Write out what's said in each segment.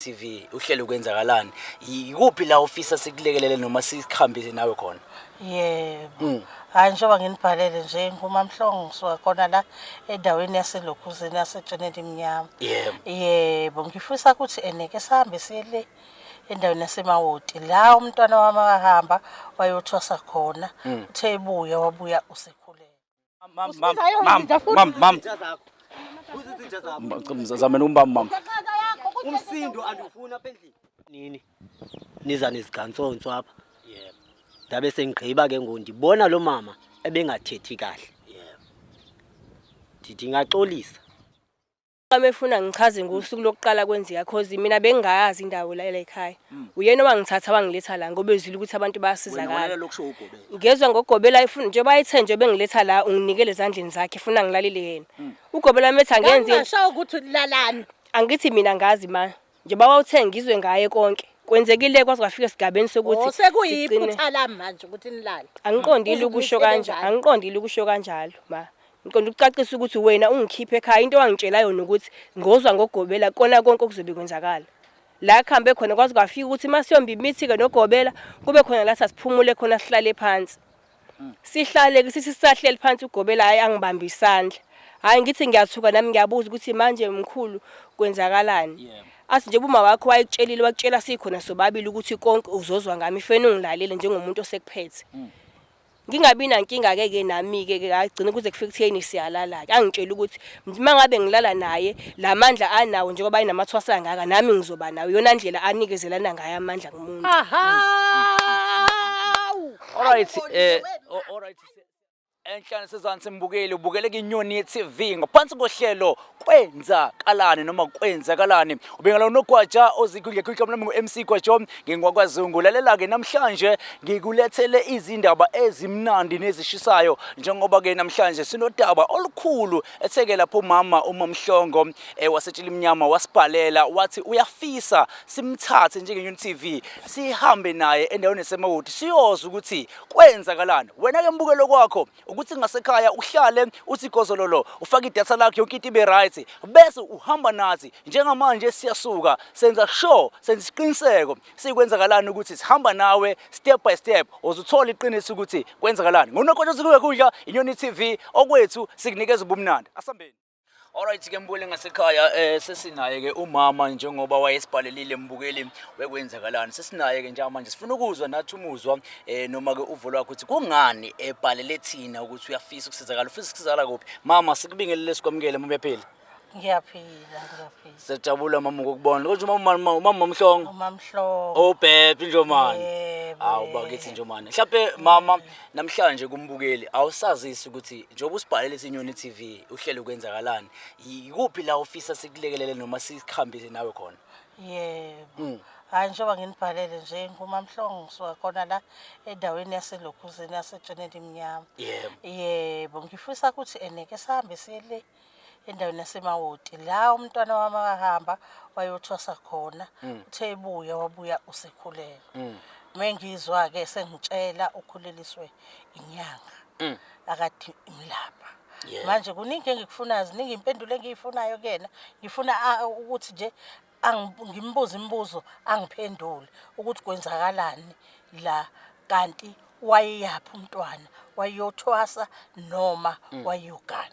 TV uhlelo kwenzakalani. Ikuphi la ufisa sikulekelele noma sikhambise nawe khona? Yebo. Hayi njengoba nginibhalele nje nguMamhlongo ngisuka khona la endaweni yaseLokhuzeni yaseTsheneni Emnyama. Yebo. Yebo, ngifisa ukuthi eneke sihambe siye le endaweni yaseMawoti la umntwana wami ahamba wayothwasa khona. Uthe ebuya wabuya usekhulelwe. Mam mam mam mam mam. Zamela umbamba mama. Umsindo andiwufuni apha endlini. Nini? Niza nezigantsonso apha. Yebo. Ndabe sengigqiba ke ngoku ndibona lo mama ebengathethi kahle. Yebo. Ndithi ngaxolisa. Uma efuna ngichaze ngosuku lokuqala kwenzeka cause mina bengingayazi indawo la la ekhaya. Uyena owangithatha wangiletha la ngoba ezwile ukuthi abantu bayasizakala. Wena lokusho ugobela. Ngezwa ngogobela efuna njengoba ayethe nje bengiletha la unginikele ezandleni zakhe efuna ngilalele yena. Ugobela methi angenzi Ngingasho ukuthi lalani. angithi mina ngazi ma njengoba wawuthe ngizwe ngaye konke. Kwenzekile kwaze kwafika esigabeni sokuthi Oh sigcine- sekuyiphutha lami manje ukuthi nilale. Angiqondile ukusho Uzimisele kanje, njalo. angiqondile ukusho kanjalo ma. Ngiqonda ukucacisa ukuthi wena ungikhiphe ekhaya into wangitshela yona ukuthi ngozwa ngogobela kona konke okuzobe kwenzakala. La kuhambe khona kwaze kwafika ukuthi masiyomba imithi ke nogobela kube khona la sasiphumule khona sihlale phansi. Sihlale ke sithi sisahleli phansi ugobela hayi angibambe isandla. Hayi ngithi ngiyathuka nami ngiyabuza ukuthi manje mkhulu kwenzakalani. Yebo. Athi nje uma wakho wayekutshelile wakutshela sikhona sobabili ukuthi konke uzozwa ngami ifeni ungilalele njengomuntu osekuphethe. Ngingabi nankinga ke ke nami ke ke agcine kuze kufike kutheni siyalala ke angitshela ukuthi mangabe ngilala naye lamandla anawo njengoba ayinamathwasa angaka nami ngizoba nawo iyona ndlela anikezelana ngayo amandla kumuntu. Ahawu. Alright alright Enhlane sezansi mbukeli ubukele kinyoni TV ngaphansi kohlelo kwenzakalani noma kwenzakalani ubengala unogwaja ozikhundla igama lami ngu-MC Gwajo ngingwakwazungu lalela ke namhlanje ngikulethele izindaba ezimnandi nezishisayo njengoba ke namhlanje sinodaba olukhulu etheke lapho umama uMamhlongo waseTshilimnyama wasibhalela wathi uyafisa simthathe njengeNyoni TV sihambe naye endaweni yaseMawoti siyozwa ukuthi kwenzakalani. Wena ke mbukelo kwakho ukuthi ngasekhaya uhlale uthi gozololo ufake idatha lakho yonke into ibe right bese uhamba nathi. Njengamanje siyasuka senza sure senza isiqiniseko sikwenzakalani ukuthi sihamba nawe step by step uzuthola iqiniso ukuthi kwenzakalani. Ngonokhotsha sikuwe kudla Inyoni TV okwethu sikunikeza ubumnandi. Asambeni. Alright ke mbukeli ngasekhaya sesinaye ke umama njengoba wayesibhalelile mbukeli wekwenzakalani. Sesinaye ke njengamanje sifuna ukuzwa nathi umuzwa noma ke uvo lwakho ukuthi kungani ebhalele thina ukuthi uyafisa ukusizakala, ufisa ukusizakala kuphi? Mama sikubingelele sikwamukele mama uyaphila. Ngiyaphila, ngiyaphila. Siyajabula mama ukukubona. Konje umama umama Mhlongo. UMamhlongo. Oh baby Njomane. Yebo, Hawu bakithi Njomane. Mhlawumbe mama namhlanje kumbukeli awusazisi ukuthi njengoba usibhalele iNyoni TV uhlelo kwenzakalani. Ikuphi la ufisa sikulekelele noma sikhambise nawe khona? Yebo. Hayi njengoba nginibhalele nje nguMamhlongo ngisuka khona la endaweni yaseLokhuzeni yaseTsheneni Emnyama. Yebo. Yebo, ngifisa ukuthi eneke sihambe siye le endaweni yaseMawoti la umntwana wami ahamba wayothwasa khona. Uthe ebuya wabuya usekhulelwe. Mengizwa ke sengitshela ukhuleliswe inyanga. Akade imlapha. Yebo. Manje kuningi engikufunayo, ziningi impendulo engiyifunayo kuyena. Ngifuna ukuthi nje ngimbuze imibuzo angiphendule ukuthi kwenzakalani la kanti wayeyaphi umntwana, wayeyothwasa noma wayeyogana.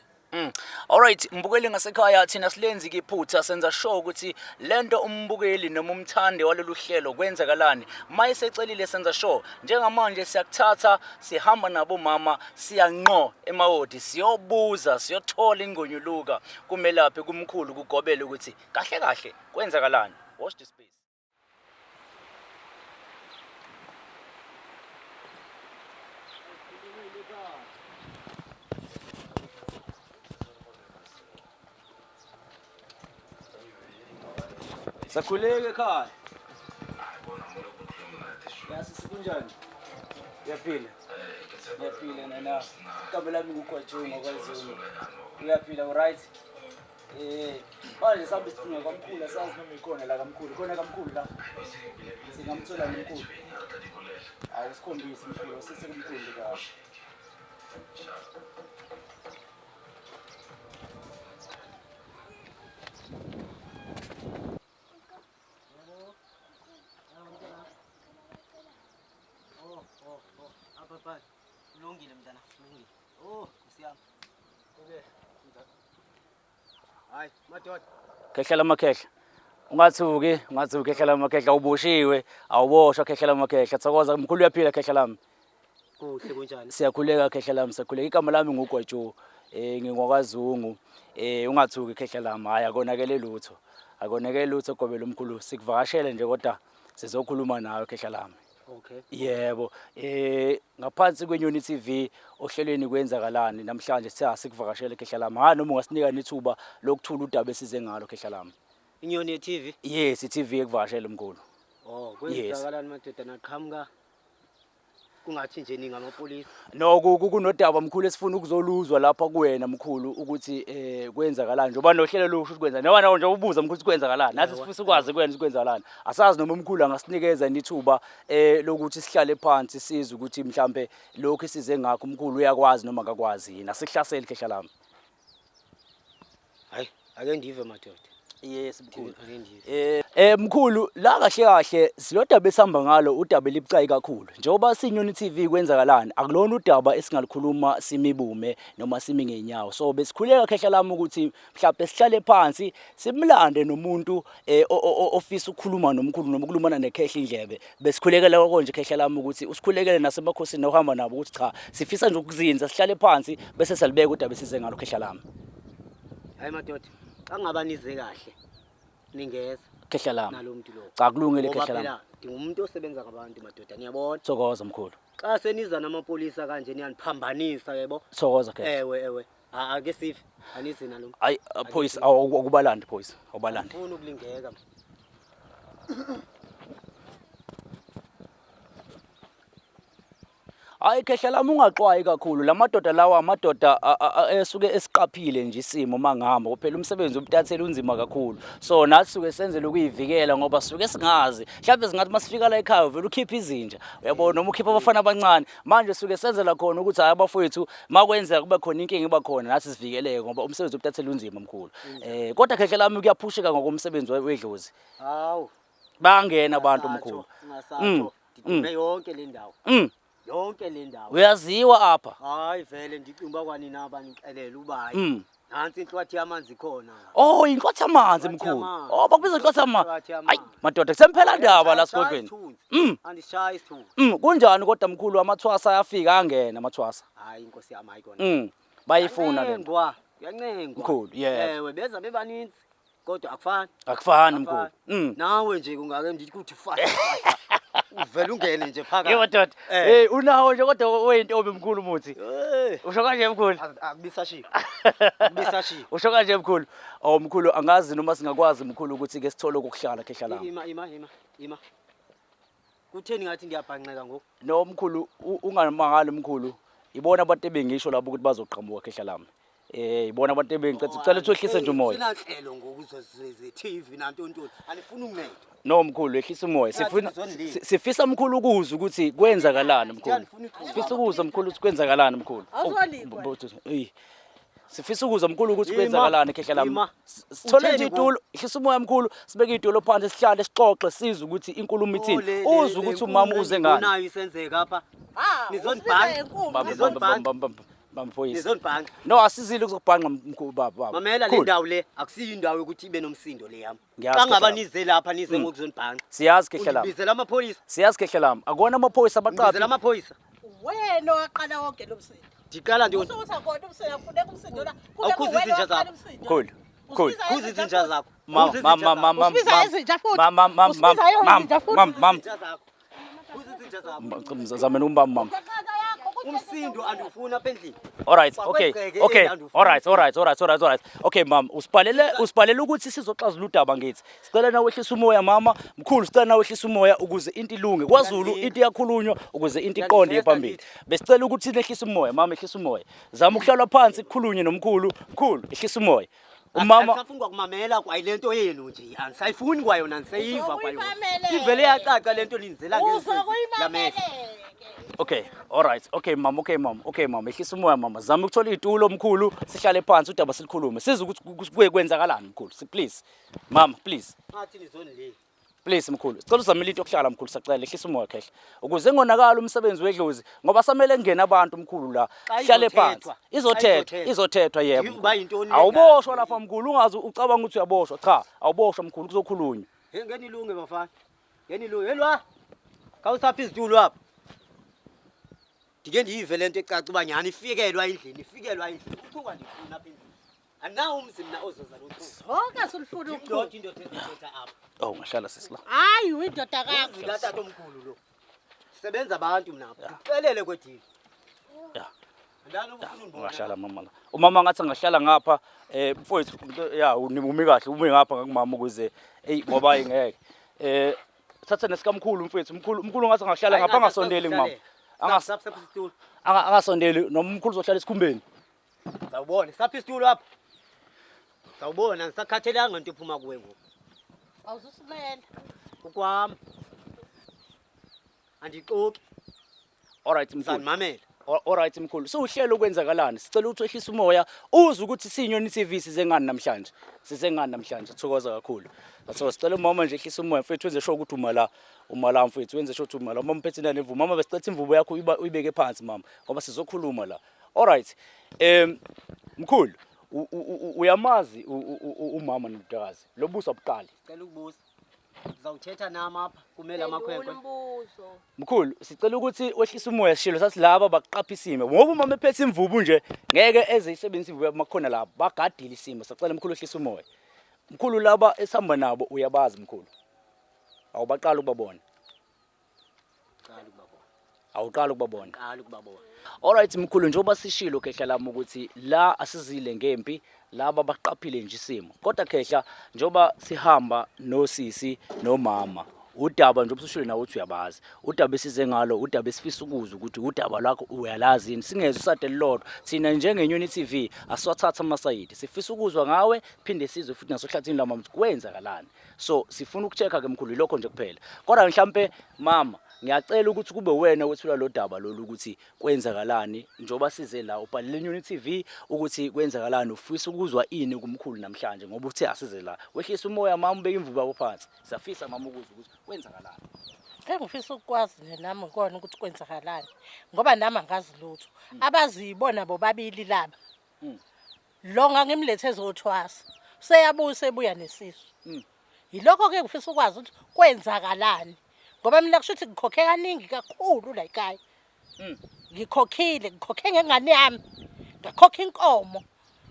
Alright mbukeli ngasekhaya thina silenzi ke iphutha senza sure ukuthi lento umbukeli noma umthandi walolu hlelo kwenzakalani mayesecelile senza sure njengamanje siyakuthatha sihamba nabo mama siya ngqo eMawoti siyobuza siyothola ingonyuluka kumelaphi kumkhulu kugobela ukuthi kahle kahle kwenzakalani. Watch this space. Sakhuleke ekhaya. Yasi sikunjani? Uyaphila? Ngiyaphila nana. Igama lami nguGwajunga kwaZulu. Uyaphila uright? Manje sambe sidinga kwamkhulu asazi noma ikhona la kamkhulu. Khona kamkhulu la. Singamthola nomkhulu. Awusikhombisi mkhulu, sise kumkhulu kahle. Papa. Kulungile mntana, kulungile. Oh, Nkosi yami. Okay. Hayi, madoda. Khehla lamakhehla. Ungathuki, ungathuki khehla lamakhehla uboshiwe, awuboshwa khehla lamakhehla. Thokoza mkhulu uyaphila khehla lami. Kuhle kunjani? Siyakhuleka khehla lami, siyakhuleka. Igama lami nguGwajo. NgingwakwaZungu. Ungathuki khehla lami, hayi akonakele lutho. Akonakele lutho gobela omkhulu. Sikuvakashele nje kodwa sizokhuluma nawe khehla lami. Okay. Yebo, ngaphansi kweNyoni TV ohlelweni kwenzakalani namhlanje sithe asikuvakashele khehla lami. Ha noma ungasinika nethuba lokuthula udaba esize ngalo khehla lami. Inyoni ye-TV? Yes, i-TV ekuvakashele mkhulu. Oh, Yes. kwenzakalani madoda naqhamuka kungathi nje ningamapolisa. No kunodaba mkhulu esifuna ukuzoluzwa lapha kuwena mkhulu ukuthi kwenzakalani njengoba nohlelo lusho ukuthi kwenza noma nawe nje ubuza mkhulu ukuthi kwenzakalani nathi sifisa ukwazi kuwena ukuthi kwenzakalani asazi noma umkhulu angasinikeza yini ithuba lokuthi sihlale phansi sizwe ukuthi mhlambe lokhu esize ngakho umkhulu uyakwazi noma akakwazi yini asikuhlaseli khehla lami. Hayi, ake ndive madoda. Yes mkhulu. Ake ndive. Mkhulu la kahle kahle silodaba esihamba ngalo udaba elibucayi kakhulu. Njengoba siyiNyoni TV kwenzakalani akulona udaba esingalikhuluma simibume noma simi ngenyawo. So besikhuleka khehla lami ukuthi mhlawumbe sihlale phansi simlande nomuntu ofisa ukukhuluma nomkhulu noma ukulumana nekhehla indlebe. Besikhulekela lokho nje khehla lami ukuthi usikhulekele nasemakhosini ohamba nabo ukuthi cha sifisa nje ukuzinza sihlale phansi bese salibeka udaba esize ngalo khehla lami. Hayi madoda, xa ngaba nize kahle ningeza Khehla lami. nalo muntu lo. Cha kulungile Ngoba khehla lami. phela ndingumuntu osebenza ngabantu madoda, niyabona. Thokoza mkhulu. Xa seniza namapolisa kanje niyaniphambanisa yebo. Thokoza khehla. Ewe ewe. Ake sive. Anize nalo. Hayi phoyisa awukubalandi phoyisa awubalandi. Angifuni ukulingeka. Hayi khehla lami ungaxwayi kakhulu la madoda lawa amadoda esuke esiqaphile nje isimo mangihamba kuphela umsebenzi wobutatheli unzima kakhulu so nathi suke senzele ukuyivikela ngoba suke singazi mhlawumbe singathi masifika la ekhaya uvele ukhiphe izinja uyabona noma ukhiphe abafana abancane manje suke senzela khona ukuthi hayi abafowethu makwenzeka kube khona inkinga iba khona nathi sivikeleke ngoba umsebenzi wobutatheli unzima mkhulu kodwa khehla lami kuyaphusheka ngokomsebenzi wedlozi. Hawu. Bayangena abantu mkhulu. Ungasatsho. Ndidume yonke le ndawo. Yonke le ndawo. Uyaziwa apha. Hayi vele ndicinga uba kwanina abanixelela uba hayi. Nansi inhlwathi yamanzi khona. Oh, inhlwathi yamanzi Inhlwathi mkhulu. yamanzi. Oh, bakubiza inhlwathi yamanzi. Inhlwathi Hayi, yamanzi. madoda kusemphela ndaba la sigodlweni. Andishayi isithunzi. Kunjani kodwa mkhulu amathwasa ayafika angena amathwasa. Hayi inkosi yami hayi kona. Bayifuna le nto. Kuyancengwa, kuyancengwa. Mkhulu, yebo. Ewe beza bebaninzi kodwa akufani. Akufani mkhulu. Akufani. Nawe nje kungake ndithi kuthi fahla fahla. Uvele ungene nje phakathi. Yebo doda. Hey unawo nje kodwa weyintombi mkhulu muthi. Eh. Usho kanje mkhulu. Akubisashiwe. Akubisashiwe. Usho kanje mkhulu. Oh mkhulu angazi noma singakwazi mkhulu ukuthi ke sithole ukuhlala khehla lami. Ima ima ima ima. Kutheni ngathi ngiyabhanxeka ngoku? No mkhulu ungamangali mkhulu. Ibona abantu ebengisho labo ukuthi bazoqhamuka khehla lami. Ibona abantu ebengicela cela ukuthi wehlise nje umoya. Sinanhlelo ngoku ze TV nantontoni. Anifuni uncedo. No mkhulu ehlisa umoya. Ngathi Sifuna ngizonilila. sifisa mkhulu ukuzwa ukuthi kwenzakalani mkhulu. Ngifuna ithuba. Sifisa ukuzwa mkhulu ukuthi kwenzakalani mkhulu. Oh, Awuzolikwa. eyi. Sifisa ukuzwa mkhulu ukuthi Ima, kwenzakalani khehla lami. ima. Sithole nje Utheni itulo, ehlisa umoya mkhulu, sibeke itulo phansi sihlale sixoxe sizwe ukuthi inkulumo Oh, ithini. Uzwe ukuthi umama uze ngani. Unayo isenzeka apha. Ah, Nizonibhanqa. usibiza ngenkunzi. Bamba, bamba, Nizonibhanqa. bamba, bamba, bamba, phoyisa. Nizonibhanqa. No asizile ukuzobhanqa mkhulu baba baba. Mamela le Mkhulu, ndawo le akusiyo indawo yokuthi ibe nomsindo le yami. Ngiyazi Xa ngaba khehla lami. nize lapha nize ngokuzonibhanqa. Siyazi khehla lami. Undibizela amaphoyisa. Siyazi khehla lami. Akona amaphoyisa abaqaphi. Ndibizela amaphoyisa. Wena owaqala wonke lo msindo. Ndiqala nje Usukuthi akona umsindo afuneka umsindo la. Kube Awukhuze kuwena izinja owaqala zakho. umsindo. Mkhulu. Mkhulu. Usibiza Khuza izinja zakho. Mama, Khuza mama, izinja zakho. mama, Usibiza mama. izinja futhi. Mama, mama, Usibiza mama, izinja futhi. mama, mama. Izinja zakho. Khuza izinja zakho. Zameni umbamba mama. Inhlanhla yakho, kuthi Umsindo andiwufuni apha endlini. All right, okay. Kwakwegceke Okay. eli All right, all right, all right, all right, all right. Okay mama, usibhalele ukuthi sizoxazulula udaba ngithi. Sicela nawe wehlisa umoya mama, mkhulu sicela nawe wehlisa umoya ukuze into ilunge. KwaZulu into iyakhulunywa ukuze into iqonde iye phambili. Besicela ukuthi nehlise umoya mama, ehlisa umoya. Zama ukuhlala phansi kukhulunywe nomkhulu, mkhulu ehlisa umoya. Umama Angisafuni kwakumamela kwayile nto yenu nje. Angisayifuni kwayona angiseyiva kwayona. Uzokuyimameleke. Ivele yacaca lento ninzela lamehlo. Uzokuyimameleke. Okay, all right. Okay mama, okay mama, okay mama. Ehlisa umoya mama. Zama ukuthola itulo mkhulu, sihlale phansi udaba silikhulume. Sizwe ukuthi kuye kwenzakalani mkhulu. Please. Mama, please. Ngathi nizonile. Please mkhulu, sicela uzamele into yokuhlala mkhulu, sacela ehlisa umoya khehla. Ukuze ngonakala umsebenzi wedlozi ngoba samele kungena abantu mkhulu la. Xa Hlale phansi. izothethwa, xa Izothethwa, izothethwa. izothethwa yebo. Yiba mkhulu. yintoni le Awuboshwa ngazi? lapha mkhulu, ungaze ucabanga ukuthi uyaboshwa. Cha, awuboshwa mkhulu, kuzokhulunywa. Hey, ngeni ilunge bafana. Ngeni ilunge. Helwa. Khawusapha izitulo apha. Ndike ndiyive le nto ecaca uba nyhani ifikelwa endlini, ifikelwa endlini. Uchuka ndifuna apha endlini. Andinawo umzi mna ozoza nochuka. Sonke silifuna Indoda uchuku. indoda ezothetha apha. Oh, ungahlala sisi la. Hayi uyindoda kakho. Umzi katatomkhulu lo. Sebenza abantu mna apha. Ndikuxelele kwedini. Yeah. Andani ufuna undibona. Ungahlala mama la. Umama ngathi angahlala ngapha eh mfowethu ya umi kahle umi ngapha ngakumama ukuze ey ngoba ingeke. Eh thatha nesikamkhulu mfowethu umkhulu umkhulu ngathi angahlala ngapha angasondeli kumama. Angas Sapha isitulo. angasondeli noma umkhulu uzohlala esikhumbeni. Sawubona, sapha isitulo apha. Sawubona, ngisakhathelanga into ephuma kuwe ngoku. Awuzusimela. Ukwam. Andixoki, Alright mkhulu. uzandimamela. Alright mkhulu. Siwuhlelo kwenzakalani? Sicela ukuthi wehlise umoya uze ukuthi siyinyoni TV size ngani namhlanje. Size ngani namhlanje? Thokoza kakhulu. So sicela umama nje ehlise umoya mfethu wenze sure ukuthi uma la uma la mfethu wenze sure ukuthi uma la uma mphethe nemvubu mama besicela imvubu yakho uyibeke phansi mama ngoba sizokhuluma la. Alright. Mkhulu uyamazi umama nodakazi. Lobuso abuqali. Cela ukubuza. Uzawuthetha nami apha kumele amakhwenkwe. Umbuzo. Mkhulu, sicela ukuthi wehlise umoya sishilo sathi laba bakuqapha isimo. Ngoba uma ephethe imvubu nje ngeke eze isebenzise imvubu makhona laba bagadile isimo. Sicela mkhulu wehlise umoya. Mkhulu laba esihamba nabo uyabazi mkhulu. Awubaqala ukubabona. Qala ukubabona. Awuqala ukubabona. Qala ukubabona. Alright mkhulu njengoba sishilo khehla lami ukuthi la asizile ngempi laba baqaphile nje isimo. Kodwa khehla njengoba sihamba nosisi nomama udaba nje ubusushilo nawe uthi uyabazi udaba esize ngalo udaba esifisa ukuzwa ukuthi udaba lwakho uyalazi yini singezwe usade lilodwa thina njengenyoni TV asiwathatha amasayidi sifisa ukuzwa ngawe phinde sizwe futhi nasohlathini lwamama ukuthi kwenzakalani so sifuna ukucheck-a ke mkhulu yilokho nje kuphela kodwa mhlampe mama ngiyacela ukuthi kube wena wethula lo daba lolu ukuthi kwenzakalani njengoba size la ubhalele iNyoni TV ukuthi kwenzakalani ufisa ukuzwa ini kumkhulu namhlanje ngoba uthe asize la wehlisa umoya mama ubeke imvubu yakho phansi siyafisa mama ukuzwa ukuthi kwenzakalani. Engifisa ukukwazi nje nami ikona ukuthi kwenzakalani ngoba nami angazi lutho. Abazibona bobabili laba. Lo ngangimlethe ezothwasa. Seyabuya sebuya nesisu. Yilokho ke ngifisa ukwazi ukuthi kwenzakalani. Ngoba mina kusho ukuthi ngikhokhe kaningi kakhulu la ekhaya. Ngikhokhile, ngikhokhe ngengane yami. Ngakhokha inkomo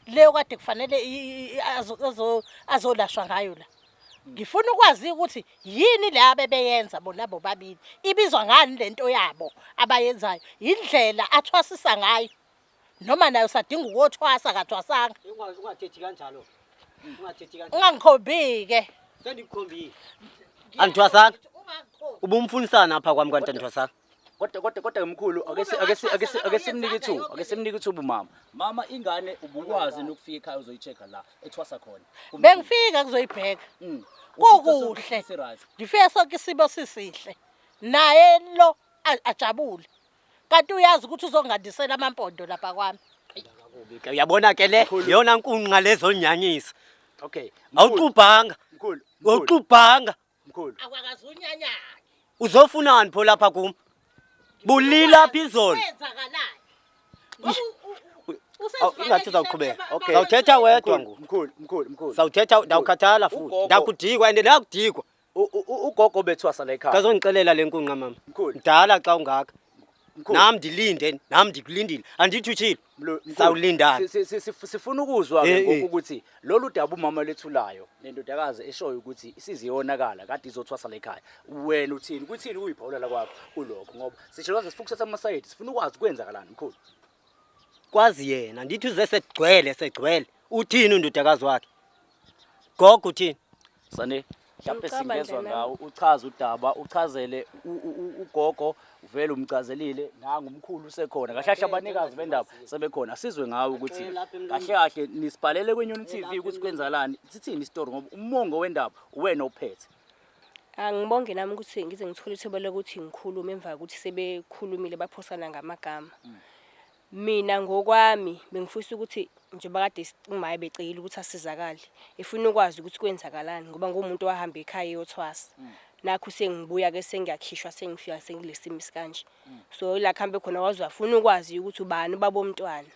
leyo kade kufanele azolashwa ngayo la. Ngifuna ukwazi ukuthi yini le abebeyenza bona bobabili. Ibizwa ngani lento yabo abayenzayo? Indlela athwasisa ngayo. Noma nayo usadinga ukuyothwasa akathwasanga. Ungathethi kanjalo. Ungathethi kanjalo. Ungangikhombike. Sendikukhombile. Angithwasanga. Ubumfunisana apha kwami kanti andithwasanga. Kodwa mkhulu ake simnike ithuba ake simnike ithuba umama. Mama ingane ubukwazi nokufika ekhaya uzoyi-check-a la ethwasa khona. Bengifika kuzoyibheka. Kukuhle. Ngifike sonke isimo sisihle. Naye lo ajabule. Kanti uyazi ukuthi uzongandisela amampondo lapha kwami. Uyabona ke le yona nkunqa lezonyanyisa. Okay. Awuxubhanga. Mkhulu. Awuxubhanga. Mkhulu. Akwakazi unyanyake. Uzofunani pho lapha kum? Bulila apha izolo. Kwenzakalani? Ngoba Ingathi uzawuqhubeka. Okay. Zawuthetha wedwa ngoku. Mkhulu, mkhulu, mkhulu. Zawuthetha ndawukhathala futhi. Ugogo- Ndakudikwa and ndakudikwa. Ugogo bethwasa la ekhaya. Kazongixelela le nkunqa mama. Mkhulu. Mdala xa ungaka. Mkhulu. Nam ndilinde, nam ndikulindile. Andithi utshilo. Mkhulu, Sawulindana. Sifuna ukuzwa ke Eh, ngoku eh. ukuthi lolu daba umama lethulayo nendodakazi eshoyo ukuthi isiziyonakala kade izothwasa la ekhaya. Wena uthini? Kuthini ukuyiphawulela kwakho kulokho ngoba sisho kaze sifuna ukuthatha amasayidi sifuna ukwazi kwenzakalani mkhulu. Kwazi yena ndithi uze segcwele segcwele. Uthini undodakazi wakhe? Gogo uthini? Sane mhlawumbe Ngicabanga singezwa nami. ngawe uchaze udaba uchazele ugogo uvele umchazelile nangu umkhulu usekhona kahle kahle abanikazi bendaba sebekhona asizwe ngawe ukuthi kahle kahle nisibhalele kwiNyoni TV ukuthi kwenzakalani sithini isitori ngoba umongo wendaba uwena ophethe. Angibonge nami ukuthi ngize ngithole ithuba lokuthi ngikhulume emva kokuthi sebekhulumile baphosana ngamagama. Mina ngokwami bengifisa ukuthi njengoba kade umaye becekile ukuthi asizakale, efuna ukwazi ukuthi kwenzakalani ngoba nguwumuntu owahamba ekhaya eyothwasa. Nakhu sengibuya-ke sengiyakhishwa sengifika sengikule simo esikanje. So ila kuhambe khona waze wafuna ukwazi ukuthi ubani ubaba womntwana.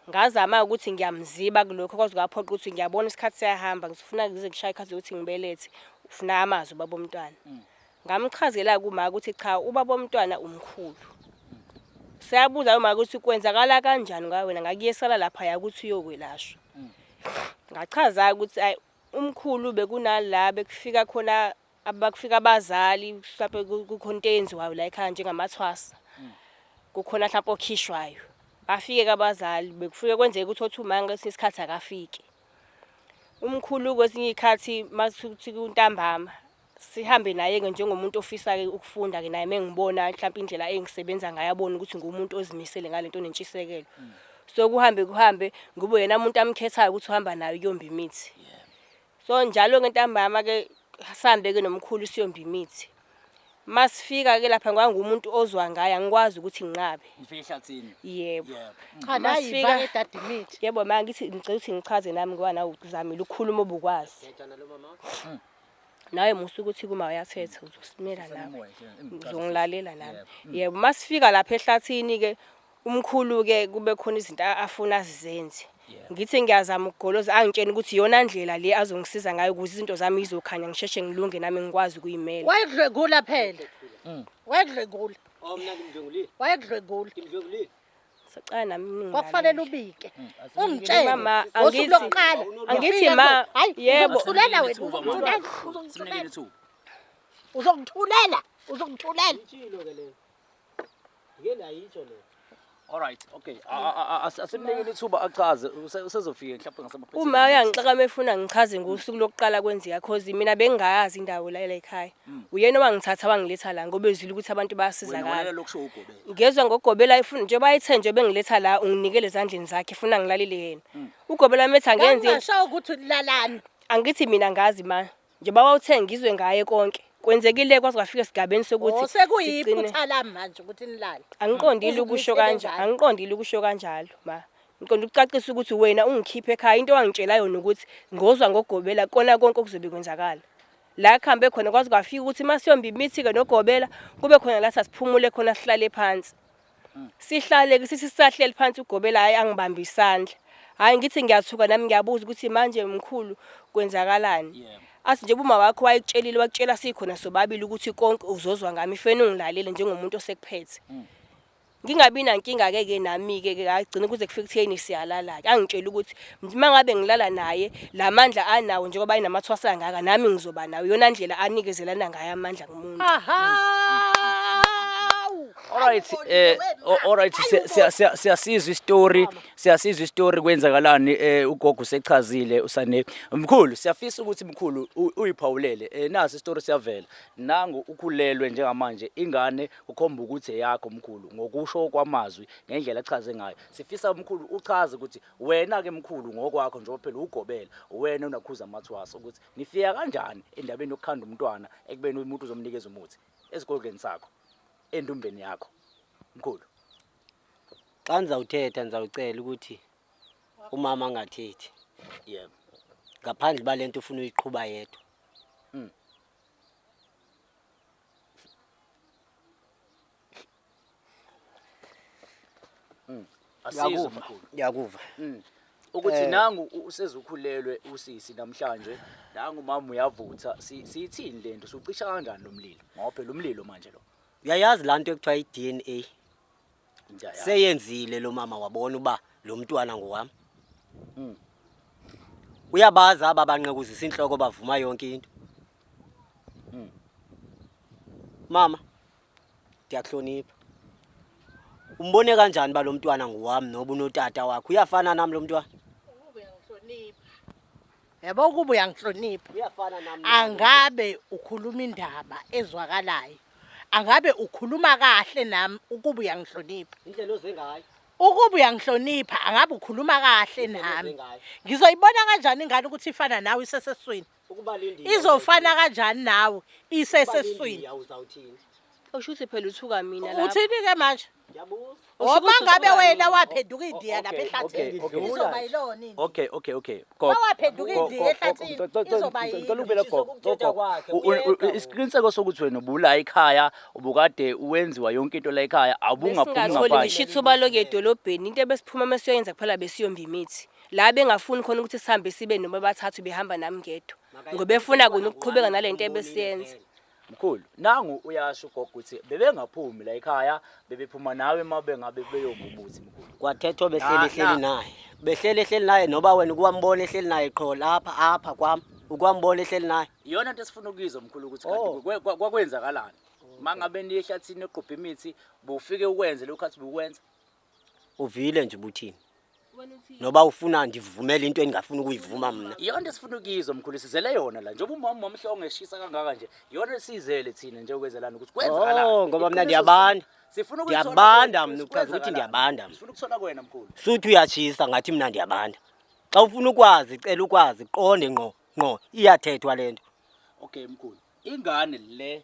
Ngazama ukuthi ngiyamziba kulokho kwaze kwaphoqa ukuthi ngiyabona isikhathi siyahamba ngizofuna ngize ngishaye ikhathi lokuthi ngibelethe ufuna amazi ubaba womntwana. Ngamchazela-ke uma ukuthi cha ubaba womntwana umkhulu. Seyabuza uma ukuthi kwenzakala kanjani ngawe wena ngakuyesala laphaya ukuthi uyokwelashwa. Ngachaza ukuthi ayi umkhulu bekunala bekufika khona abakufika abazali mhlawumbe kukhona into eyenziwayo la ekhaya njengamathwasa. Kukhona mhlawumbe okhishwayo. Bafike-ke abazali bekufike kwenzeke ukuthi othi uma ngesinye isikhathi akafiki. Umkhulu kwesinye iy'khathi masukuthi kuntambama sihambe naye-ke njengomuntu ofisa-ke ukufunda-ke naye mengibona mhlawumpe indlela engisebenza ngayo abone ukuthi ngumuntu ozimisele ngale nto nentshisekelo. So kuhambe kuhambe ngube yena muntu amkhethayo ukuthi uhamba naye ukuyomba imithi. So njalo-ke ntambama-ke sihambe-ke nomkhulu siyomba imithi. Masifika-ke lapha ngangumuntu ozwa ngaye angikwazi ukuthi nginqabe. Nifika ehlathini. Yebo. Yebo. Cha nayi Masifika- ibake dade imithi. Yebo ma ngithi ngicela ukuthi ngichaze nami ngoba nawe uzamile ukukhuluma obukwazi. Nawe musa ukuthi kuma uyathetha uzosimela nawe. Uzongilalela nami. Yebo masifika lapha ehlathini ke umkhulu ke kube khona izinto afuna azizenze. Ngithi ngiyazama ukugoloza angitshena ukuthi iyona ndlela le azongisiza ngayo ukuze izinto zami izokhanya ngisheshe ngilunge nami ngikwazi ukuyimela. Wayekudlwengula phela. Wayekudlwengula. Oh mina ngimdlwengulile. Wayekudlwengula. Ngimdlwengulile. Sacela nami ningilalele. Kwakufanele ubike. Ungitshele. Mama, Ngosuku angithi- lokuqala. angithi ma, Hayi, yebo. uzongithulela wena, Ithuba, mama. uzongithulela. Simnikele ithuba. Uzongithulela. Uzongithulela. Itshilo ke leyo. Ngike ndayitsho leyo. Alright, okay. Asimnikele ithuba achaze. Usezofika mhlawumbe ngasemaphethelweni. Uma uyangixaka uma efuna ngichaze ngosuku lokuqala kwenzeka cause mina bengingayazi indawo la la ekhaya. Uyena owangithatha wangiletha la ngoba ezwile ukuthi abantu Wena bayasizakala. walela lokusho ugobela. Ngezwa ngogobela efuna njengoba ayethe nje bengiletha la unginikele ezandleni zakhe efuna ngilalele yena. Ugobela methi angenzi Ngingasho ukuthi lalani. angithi mina ngazi ma njengoba wawuthe ngizwe ngaye konke. Kwenzekile kwaze kwafika esigabeni sokuthi Oh sigcine- sekuyiphutha lami manje ukuthi nilale. Angiqondile ukusho Uzimisele kanje, njalo. angiqondile ukusho kanjalo ma. Ngiqonda ukucacisa ukuthi wena ungikhiphe ekhaya into owangitshela yona ukuthi ngozwa ngogobela kona konke okuzobe kwenzakala. La kuhambe khona kwaze kwafika ukuthi uma siyomba imithi-ke nogobela kube khona la sasiphumule khona sihlale phansi. Sihlale-ke sithi sisahleli phansi ugobela hhayi angibambe isandla. Hhayi ngithi ngiyathuka nami ngiyabuza ukuthi manje mkhulu kwenzakalani. Yebo. Athi njengoba uma wakho wayekutshelile wakutshela sikhona sobabili ukuthi konke uzozwa ngami ifeni ungilalele njengomuntu osekuphethe. Ngingabi nankinga-ke ke nami-ke ke agcine kuze kufike kutheni siyalala-ke. Angitshela ukuthi uma ngabe ngilala naye la mandla anawo njengoba enamathwasa angaka nami ngizoba nawo. Iyona ndlela anikezelana ngayo amandla kumuntu. Aha. Alright, alright siyasizwa istory, siyasizwa istory kwenzakalani ugogo usechazile usane. Mkhulu, siyafisa ukuthi mkhulu uyiphawulele. Nasi istory siyavela. Nangu ukhulelwe njengamanje ingane ukhomba ukuthi eyakho mkhulu ngokusho kwamazwi ngendlela achaze ngayo. Sifisa mkhulu uchaze ukuthi wena ke mkhulu ngokwakho njengoba phela ugobela wena unakhuza amathwasa ukuthi nifika kanjani endabeni yokukhanda umntwana ekubeni umuntu uzomnikeza umuthi esigodlweni sakho endumbeni yakho mkhulu. Xa ndizawuthetha ndizawucela ukuthi umama angathethi. Yebo. Ngaphandle uba le nto ufuna uyiqhuba yedwa. Asizwe Ngiyakuva, mkhulu. ngiyakuva. Ukuthi nangu usezukhulelwe usisi namhlanje, nangu mama uyavutha, siyithini lento, siwucisha kanjani lo mlilo? Ngoba phela umlilo manje lo. Uyayazi laa nto ekuthiwa i-DNA? Ngiyayazi. Seyenzile lo mama wabona uba lo mntwana ngowam. Uyabazi aba banqekuzisa intloko bavuma yonke into. Mama, ndiyakuhlonipha. Umbone kanjani uba lo mntwana ngowam noba unotata wakhe? Uyafana nam lo mntwana? Ukuba uyangihlonipha. Yabo ukuba uyangihlonipha. Uyafana nam. Angabe ukhuluma indaba ezwakalayo. Angabe ukhuluma kahle nami ukuba uyangihlonipha. Indlela oze ngayo. Ukuba uyangihlonipha angabe ukhuluma kahle nami. Ngizoyibona kanjani ingane ukuthi ifana nawe iseseswini? Ukuba lindiya. Izofana kanjani nawe iseseswini? Uzawuthini? Usho ukuthi phela uthuka mina lapho. Uthini ke manje? Ngiyabuza. Uma ngabe wena waphenduka indiya lapha Okay, ehlathini okay, okay. izoba yilona ini. Okay. Gogo. Wawaphenduka indiya ehlathini izoba yilo. Ngicela ubele gogo. Ukuthetha Gogo. kwakhe, uyeka Isiqiniseko sokuthi wena ubula ekhaya, ubukade uwenziwa yonke into la ekhaya, awubungaphumi Besingatholi ngaphandle. ngisho ithuba lokuya edolobheni. Into ebesiphuma mesiyoyenza kuphela besiyomba imithi. La bengafuni khona ukuthi sihambe sibe noma bathathu behamba nami ngedwa. Ngoba efuna kona ukuqhubeka nalento ebesiyenza. Mkhulu, nangu uyasho ugogo ukuthi bebengaphumi la ekhaya, bebephuma nawe uma bengabe beyomba umuthi mkhulu. Kwathethwa behleli Na- ehleli naye. Behleli ehleli naye noba wena ukuwambona ehleli naye qho lapha apha kwami. Ukuwambona ehleli naye. Iyona nto esifuna ukuyizwa mkhulu ukuthi Oh. kanti kwakwenzakalani. Uma ngabe niye ehlathini yoqubha imithi, bufike ukwenze lokhu athi bukwenza. Uvile nje ubuthini. Noba ufuna ndivumele into endingafuni ukuyivuma mna. Iyona nto esifuna ukuyizwa mkhulu sizele yona la. Njengoba umama wamhlongo eshisa kangaka nje, iyona esizele thina nje ukwenzelana ukuthi kwenzakalani. Oh, ngoba mina Iqiniso ndiyabanda. Sifuna ukuyithola Ndiyabanda kuwena, mna, uchaza ukuthi kwenzakalani. ndiyabanda mna. Sifuna ukuthola kuwena mkhulu. Suthi uyatshisa ngathi mna ndiyabanda. Xa ufuna ukwazi cela ukwazi qonde ngqo ngqo iyathethwa le nto. Okay mkhulu. Ingane le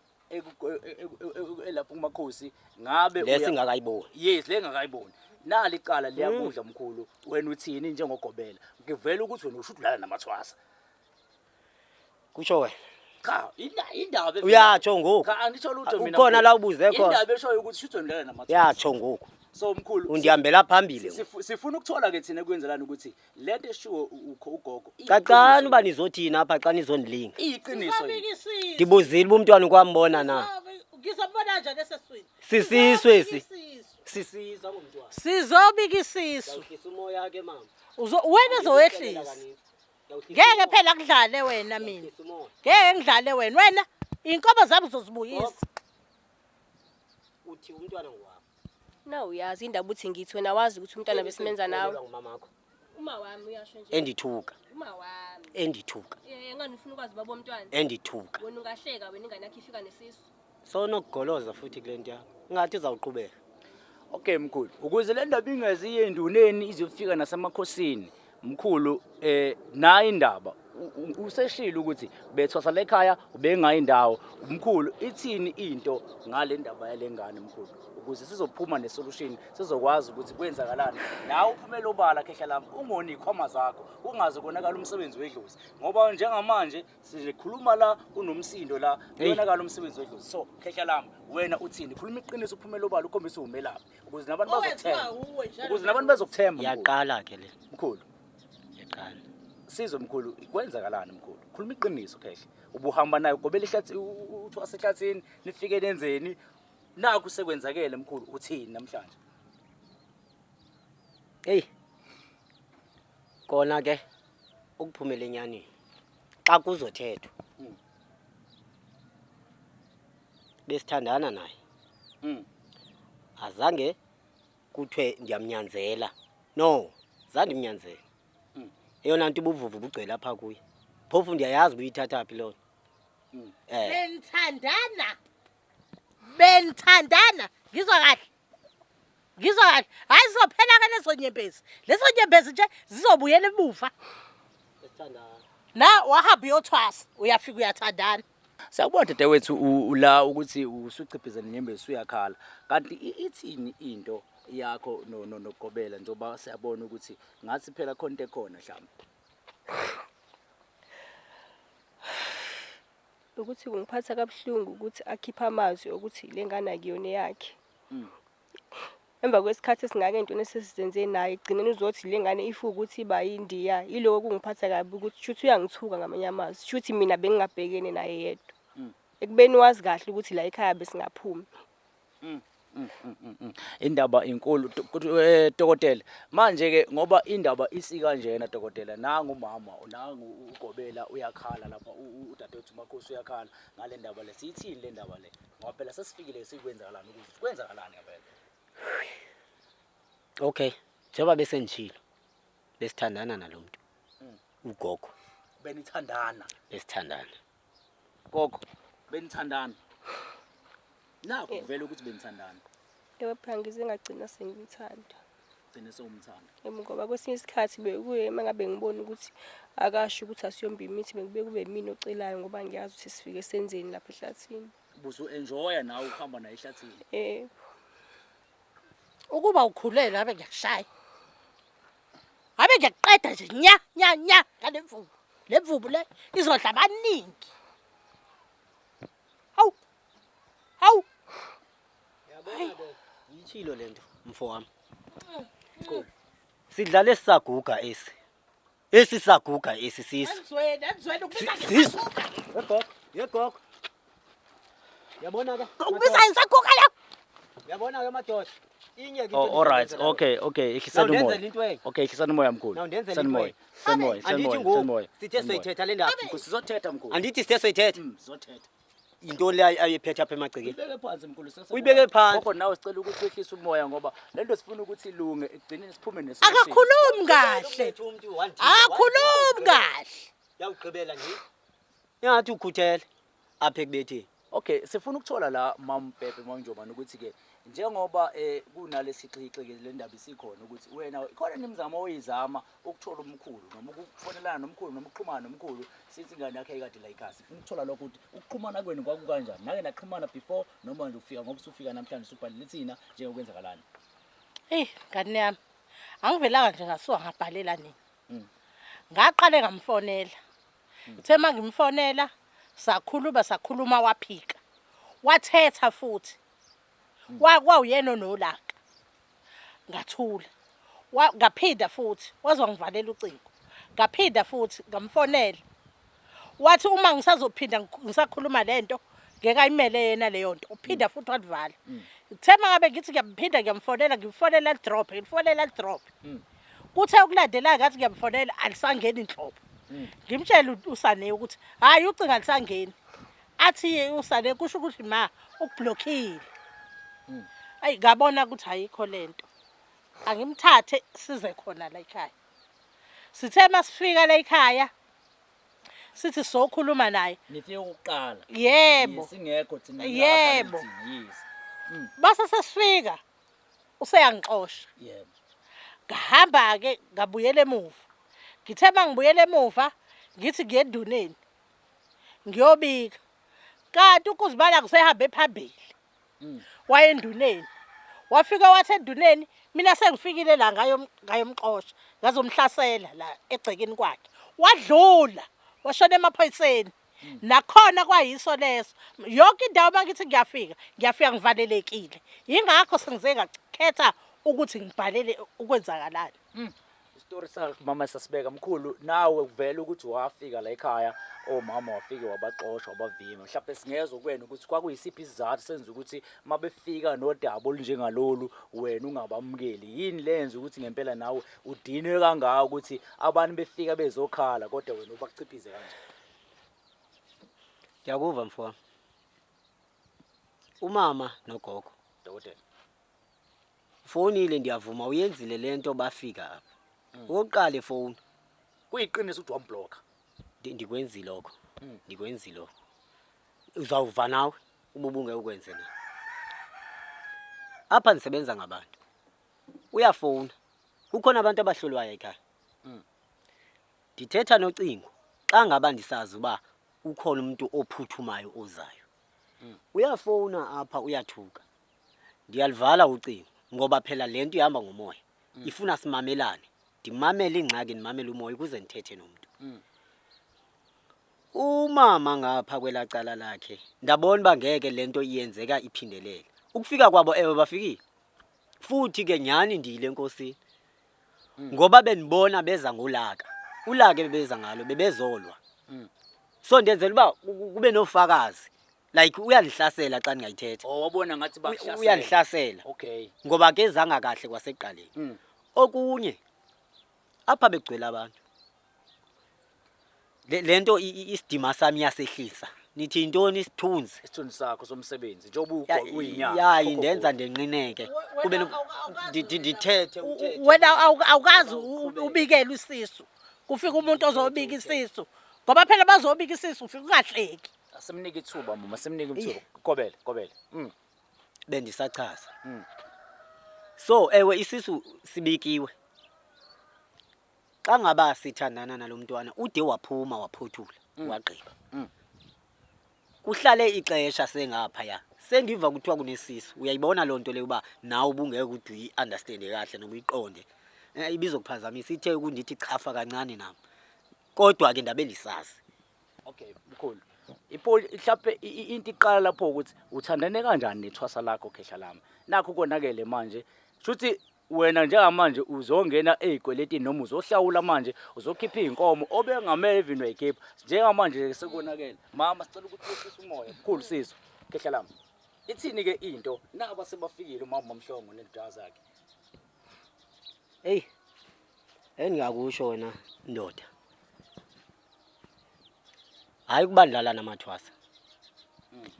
elapho kumakhosi ngabe Le singakayiboni. Yes, le ngakayiboni. Nali icala liyakudla mkhulu. Wena uthini njengogobela? Ngivela ukuthi wena usho udlala namathwasa. Kusho wena. Cha, indaba evela- Uyatsho ngoku. Cha, angisho lutho mina. Ukhona mkhulu. la ubuze khona. Indaba eshoyo ukuthi shuthi wena udlala namathwasa. Yatsho ngoku. So mkhulu, Undihambela phambili. ngoku. sifuna ukuthola ke thina kwenzelani ukuthi lento eshiwo ugogo. Cacani uba nizothini apha xa nizondilinga. Iyiqiniso yini? Sizobika isisu. Ndibuzile uba umntwana ukwambona na. Ngizobona kanjani eseswini? Sisisu esi. Sizobika isisu. Sisisu akumntwana. Sizobika isisu. Uhlisa umoya ke mama. Wena uzowehlisa. Ngeke phela kudlale wena mina. Ngeke ngidlale wena. Wena inkomo zami uzozibuyisa. Uthi umntwana ngowakho. Na uyazi indaba uthi ngithi wena wazi ukuthi umntwana besimenza nawe. Ngumamakho. Uma wami uyasho nje. Endithuka, Uma wami. endithuka, Eh ngani ufuna ukwazi baba womntwana? endithuka. Wena ungahleka wena ingane yakho ifika nesisu. Sonokugoloza futhi kule nto yakho. Ingathi izawuqhubeka. Okay mkhulu, ukuze le ndaba ingeze iye enduneni izofika nasemakhosini. Mkhulu nayi indaba useshilo ukuthi bethwasa lekhaya ubengayi indawo. Mkhulu ithini into ngale ndaba yale ngane mkhulu? Ukuze sizophuma nesolution sizokwazi ukuthi kwenzakalani. Nawe uphumele obala khehla lami ungoni ikhwama zakho ungaze konakala umsebenzi wedlozi ngoba njengamanje sikhuluma la kunomsindo la kuyonakala umsebenzi wedlozi. So khehla lami wena uthini? Khuluma iqiniso uphumele obala ukhombise umelaphi ukuze nabantu Owenziwa bazokuthemba. uwe njalo. Ukuze nabantu bazokuthemba. Mkhulu. Yaqala ke le. Mkhulu. Yaqala. Sizwe mkhulu kwenzakalani mkhulu? Khuluma iqiniso khehla. Ubuhamba naye ugobela ihlathi uthi wasehlathini nifike nenzeni? Nakhu sekwenzakele mkhulu uthini namhlanje? Hey. Kona ke ukuphumela enyanini. Xa kuzothethwa. Besithandana naye. Azange kuthiwe ndiyamnyanzela. No, zandimnyanzela. Eyona nto ubuvuvu bugcwele apha kuye. Phofu ndiyayazi ubuyithatha phi loo nto. Benithandana. Benithandana. Ngizwa kahle. Ngizwa kahle. Hayi zizophela ke lezo nyembezi. Lezo nyembezi nje zizobuyela emuva. Na wahamba uyothwasa, uyafika uyathandana. Siyabona dadewethu la ukuthi usuchiphiza nenyembezi usuyakhala. Kanti ithini into yakho nogobela njengoba siyabona ukuthi ngathi phela khona into ekhona mhlawumbe. Ukuthi kungiphatha kabuhlungu ukuthi akhiphe amazwi okuthi le ngane akuyona eyakhe. Emva kwesikhathi esingaka entweni esesizenze naye ekugcineni uzothi le ngane if ukuthi iba yindiya. Yiloko kungiphatha kabi ukuthi shuthi uyangithuka ngamanye amazwi. Shuthi mina bengingabhekene naye yedwa. Ekubeni wazi kahle ukuthi la ekhaya besingaphumi. Indaba inkulu dokotela. Manje ke ngoba indaba isika njena dokotela, nangu umama nangu ugobela uyakhala lapha udadewethu Makhosi uyakhala ngale ndaba le. Siyithini le ndaba le? Ngoba phela sesifikile sikwenzakalani ukuthi kwenzakalani ngempela. Okay, njengoba besendishilo besithandana nalo muntu. Ugogo. Benithandana. Besithandana. Gogo, benithandana. Nakho kuvela ukuthi benithandana. Yebo phela ngize ngagcina sengimthanda. Gcine sewumthanda. Yebo ngoba kwesinye isikhathi bekuye uma ngabe ngibona ukuthi akasho ukuthi asiyomba imithi bekubuye kube mina ocelayo ngoba ngiyazi ukuthi sifike senzeni lapha ehlathini. Ubusu enjoya nawe ukuhamba naye ehlathini. Yebo. Ukuba ukhulelwe abe ngiyakushaya. Abe ngiyakuqeda nje nya nya nya ngale mvubu. Le mvubu le izodla abaningi. Hawu. Hawu. Yitshilo lento mfo wami. Sidlale sisaguga esi. Esi saguga esi sisu. Anizweni, anizweni ukubiza Sisu. Yegogo, yegogo. Yabona ke? Ukubiza ngisaguga la. Yabona ke madoda. Inye ke Oh, all right. Okay. Ihlisani Now, umoya. ndenzele into enye. Okay, ihlisani umoya mkhulu. Now, ndenzele Ihlisani into umoya. enye. Ihlisani umoya, ihlisani Andithi umoya, ihlisani ngoku umoya. sithe Ihlisani umoya. soyithetha le ndaba. Mkhulu, sizothetha mkhulu. Andithi sithe soyithetha. Sizothetha. Yintoni le ayiphethe apha emagcekeni? Uyibeke phansi mkhulu. sase- Uyibeke phansi. Gogo nawe sicela ukuthi wehlise umoya ngoba le nto sifuna ukuthi ilunge ekugcineni siphume nesolution. Akakhulumi kahle. Akakhulumi kahle. Yawugqibela nje. Ingathi ukhuthele apha ekubetheni. Okay, sifuna ukuthola la Mam Pepe Mamnjobane ukuthi ke njengoba kunalesixixi ke le ndaba isikhona ukuthi wena ikhona imizamo oyizama ukuthola umkhulu noma ukufonelana nomkhulu noma ukuxhumana nomkhulu since ingane yakhe ayikade la ekhaya. Sifuna ukuthola lokho ukuthi ukuxhumana kwenu kwakukanjani. Nake naxhumana before noma nje ufika ngoba usufika namhlanje usubhalele thina njengokwenzakalani. Eyi ngane yami. Angivelanga nje ngasuka ngabhalela nini. Ngaqale ngamfonela. Uthe uma ngimfonela sakhuluma sakhuluma waphika. Wathetha futhi. Kwawuyena onolaka. Ngathula. Ngaphinda futhi waze wangivalela ucingo. Ngaphinda futhi ngamfonela. Wathi uma ngisazophinda ngisakhuluma lento ngeke ayimele yena leyo nto. Uphinda futhi walivala. Kuthe uma ngabe ngithi ngiyaphinda ngiyamfonela ngimfonela lidrop ngimfonela lidrop. Kuthe okulandelayo ngathi ngiyamfonela alisangeni nhlobo. Ngimtshele uSane ukuthi hhayi ucingo alisangeni. Athi uSane kusho ukuthi ma ukublockile. Ayi ngabona ukuthi ayikho lento. Angimthathe size khona la ekhaya. Sithe masifika la ekhaya sithi sokhuluma naye. Nifike ukuqala. Yebo. Singekho thina. Yebo. Yes. Base sesifika useyangixosha. Yebo. Ngahamba ke ngabuyela emuva. Ngithe mangibuyela emuva ngithi ngiye enduneni. Ngiyobika. Kanti ukuzibala kusehambe phambili. Wayenduneni. Wafika wathi enduneni mina sengifikile la ngayomxosha ngazomhlasela la egcekeni kwakhe. Wadlula washona emaphoyiseni. Nakhona kwayiso leso. Yonke indawo mangithi ngiyafika, ngiyafika ngivalelekile. Yingakho sengize ngakhetha ukuthi ngibhalele ukwenzakalani. Isitori sakhe mama sasibeka mkhulu nawe kuvela ukuthi wafika la ekhaya omama wafike wabaxosha wabavima mhlawumbe singezwa kuwena ukuthi kwakuyisiphi isizathu senza ukuthi mabefika nodaba olunjengalolu wena ungabamukeli yini lenza ukuthi ngempela nawe udinwe kangaka ukuthi abantu befika bezokhala kodwa wena ubachiphize kanje. Ngiyakuva mfo wami. Umama nogogo Dokotela. ufonile ndiyavuma uyenzile lento bafika apha. Okokuqala efoni Kuyiqiniso ukuthi wamblocka. Ndikwenzile lokho. Ndikwenzile lokho. Uzawuva nawe uba ubungeke ukwenze na. Apha ndisebenza ngabantu. Uyafona. Kukhona abantu abahlolwayo ekhaya. Ndithetha nocingo xa ngaba ndisazi uba ukhona umuntu ophuthumayo ozayo. Uyafona apha uyathuka. Ndiyalivala ucingo ngoba phela le nto ihamba ngomoya. Ifuna simamelane. Ndimamele ingxaki ndimamele umoya ukuze ndithethe nomntu. Umama ngapha kwelaa cala lakhe ndabona uba ngeke le nto iyenzeka iphindelele. Ukufika kwabo ewe bafikile. Futhi ke nyhani ndiyile enkosini. Ngoba bendibona beza ngolaka. Ulaka ebebeza ngalo bebezolwa. So ndenzela uba kube nofakazi. Like uyandihlasela xa ndingayithetha. Oh wabona ngathi bakuhlasela. Uyandihlasela. Okay. Ngoba kezanga kahle kwasekuqaleni. Okunye apha begcwele abantu. Le nto isidima sami iyasehlisa. Nithi yintoni isithunzi? Isithunzi sakho somsebenzi njengoba uyinyanga. Ya indenza ndenqineke. Kube ndithethe uthethe. Wena awukazi ubikele isisu. Kufika umuntu ozobika isisu. Ngoba phela bazobika isisu ufika ungahleki. Asimnike ithuba mama, asimnike ithuba. Kobele, kobele. Bendisachaza. So ewe isisu sibikiwe. Xa ngaba sithandana nalomntwana ude waphuma waphothula wagqiba. Kuhlale ixesha sengaphaya. Sengiva kuthiwa kunesisu, uyayibona loo nto leyo uba nawe ubungeke ude uyi-understande kahle noma uyiqonde. Ibizokuphazamisa ithe ukundithi chafa kancane nam. Kodwa ke ndabe ndisazi. Okay, mkhulu. Ipoli mhlawumbe into iqala lapho ukuthi uthandane kanjani nethwasa lakho khehla lami. Nakho konakele manje. Shuthi wena njengamanje uzongena ey'kweletini noma uzohlawula manje uzokhipha iy'nkomo obengamele even wayikhipha. Njengamanje sekonakele. Mama sicela ukuthi wehlise umoya. Mkhulu sizwe khehla lami. Ithini ke into naba sebafikile umama Mamhlongo nendodakazi zakhe. Eyi, endingakusho wena ndoda. Hayi ukuba ndilala namathwasa.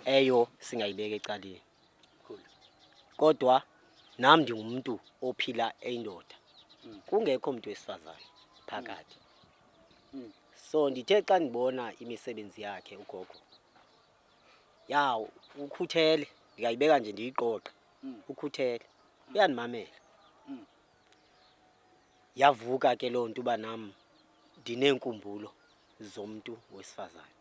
Eyo singayibeka ecaleni. Kodwa nami ndingumuntu ophila eyindoda. Kungekho umuntu wesifazane phakathi. So ndithe xa ndibona imisebenzi yakhe ugogo. Ya ukhuthele, ndingayibeka nje ndiyiqoqe. Ukhuthele. Uyandimamela. Yavuka ke loo nto uba nam ndineenkumbulo zomntu wesifazane.